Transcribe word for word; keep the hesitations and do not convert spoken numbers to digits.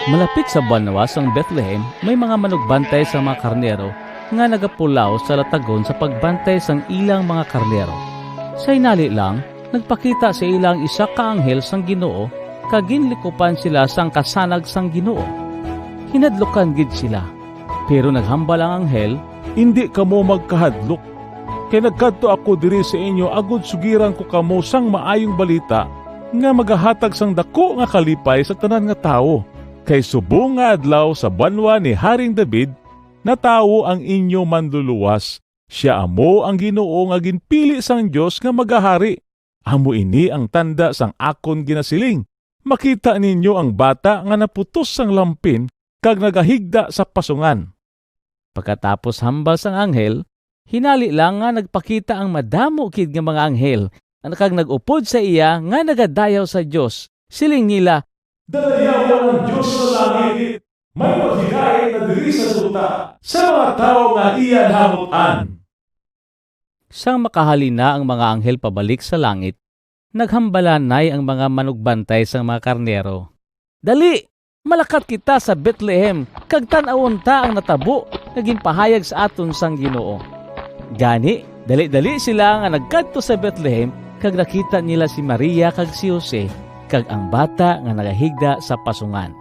Malapit sa banwa sang Bethlehem, may mga manugbantay sang mga karnero nga nagapulaw sa latagon sa pagbantay sang ilang mga karnero. Sa hinali lang, nagpakita sa ila ang isa ka anghel sang Ginoo, kag ginlikupan sila sang kasanag sang Ginoo. Hinadlukan gid sila, pero naghambal ang anghel, "Indi kamo magkahadlok, kay nagkadto ako diri sa inyo agod sugiran ko kamo sang maayong balita nga magahatag sang daku nga kalipay sa tanan nga tawo. Kay subong nga adlaw sa banwa ni Haring David, natawo ang inyo Manluluwas. Sia amo ang Ginoo nga ginpili sang Dios nga magahari. Amo ini ang tanda sang akon ginasiling: makita ninyo ang bata nga naputos sang lampin kag nagahigda sa pasungan." Pagkatapos hambal sang anghel, hinali lang nga nagpakita ang madamo gid nga mga anghel, kag nag-upod sa iya nga nagadayaw sa Dios. Siling nila, "Dadayawan ang Dios sa langit! May paghinait na diri sa duta sa mga tawo nga iya nahamut-an!" Sang makahalin na ang mga anghel pabalik sa langit, naghambalanay ang mga manugbantay sang mga karnero, "Dali, malakat kita sa Bethlehem kag tan-awon ta ang natabo nga ginpahayag sa aton sang Ginoo." Gani, dali-dali sila nga nagkadto sa Bethlehem, kag nakita nila si Maria kag si Jose kag ang bata nga nagahigda sa pasungan.